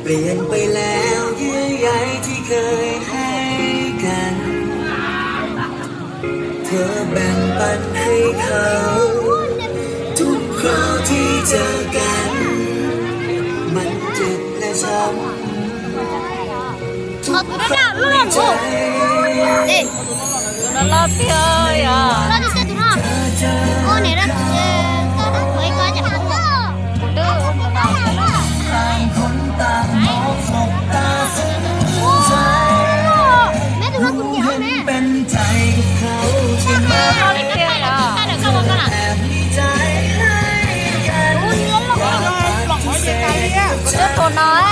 เปลี่ยนไปแล้วเยื่อใยที่เคยให้กัน เธอแบ่งปันให้เขา ทุกคราวที่เจอกัน มันเจ็บและช้ำ Tus no loj loj, tus no loj tiag yog. Tus no, tus no. Tus no. Tus no.